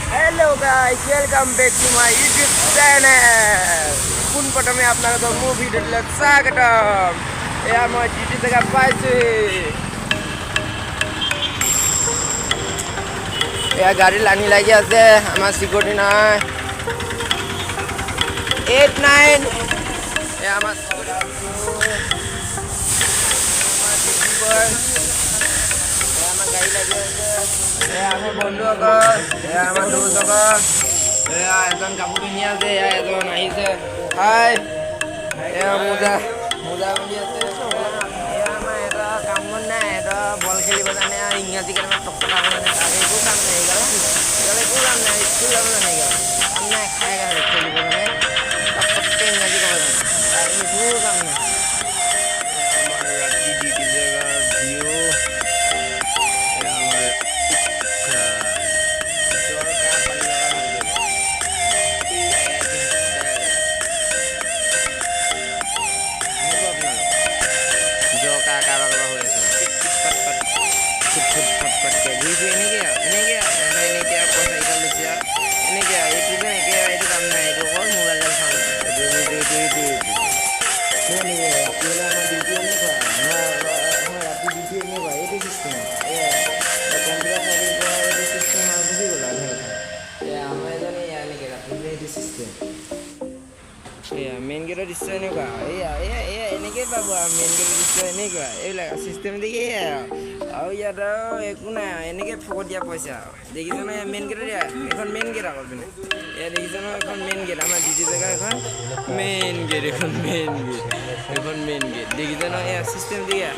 Hello guys, welcome back to my YouTube channel. পোনপ্ৰথমে আপোনালোকক মোৰ ভিডিঅ'টোলৈ স্বাগতম। এয়া মই ডিউটি জেগাত পাইছোহি। এয়া গাড়ী লানি লাগি আছে, আমাৰ চিকিউৰিটি নাই। 8 9। এয়া আমাৰ ডিউটি বয়। এয়া আমাৰ গাড়ী লাগি আছে। এয়া আমাৰ বন্ধুসকল, এয়া আমাৰ দোস্তসকল। এয়া এজন কাপোৰ পিন্ধি আছে, এয়া এজন আহিছে। হাই। এয়া মোজা মোজা পিন্ধি আছে। এয়া আমাৰ এটা কাম বন নাই, এটা বল খেলিব জানে আৰু ইংৰাজী কেইটামান টক টকাব জানে। তাৰ একো কাম নাই। এইগাল এইগাল একো কাম নাই। স্কুল যাব জানে এইগাল, কাম নাই। খাই খাই খেলিব জানে, টক টককৈ ইংৰাজী ক'ব জানে, তাৰ একো কাম নাই। আমাৰ ৰাতি ডিউটি জেগাৰ ভিউ। আমাৰ জ্বৰ কাহ পানী লগা হৈ গ'ল। আহিব আপোনালোক। জ্বৰ কাহ কাৰোবাৰ কাৰোবাৰ হৈ আছে, পিট পিট পাট পাট ফুট ফুট ফাট ফাটকৈ ঘূৰি ফুৰি এনেকৈ আৰু এনেকৈ আৰু সিহঁতৰ এনেকৈ আৰু পইচা কেইটা লৈছে আৰু এনেকৈ আৰু। এইটো যে একে আৰু, এইটো কাম নাই। এইটো অকল মোবাইলডাল চাওঁ। এইটো এইটো এইটো এইটো এইটো এনেকৈ। ৰাতি হ'লে আমাৰ ডিউটি এনেকুৱা। আমাৰ ৰাতি ডিউটি এনেকুৱা, এইটো চিষ্টেম। এয়া কম্পিউটাৰ চাই থাকিব, এইটো চিষ্টেম আৰু গুচি গ'ল আৰু ধেৰ। এয়া আমাৰ এজন, এয়া এনেকৈ ৰাতি হ'লে এইটো চিষ্টেম। এয়া মেইন গেটৰ দৃশ্য এনেকুৱা। এয়া এয়া এয়া এনেকেই পাব আৰু। মেইন গেটৰ দৃশ্য এনেকুৱা, এইবিলাক চিষ্টেম দেখি। এয়া আৰু ইয়াত আৰু একো নাই আৰু, এনেকৈ ফকতীয়া পইচা আৰু। দেখিছে নহয় মেইন গেটৰ? এয়া এইখন মেইন গেট আকৌ পিনে। এয়া দেখিছে নহয়, এখন মেইন গেট। আমাৰ ডিউটি জেগা এখন মেইন গেট, এখন মেইন গেট, এখন মেইন গেট। দেখিছে নহয়? এয়া চিষ্টেম দিয়া।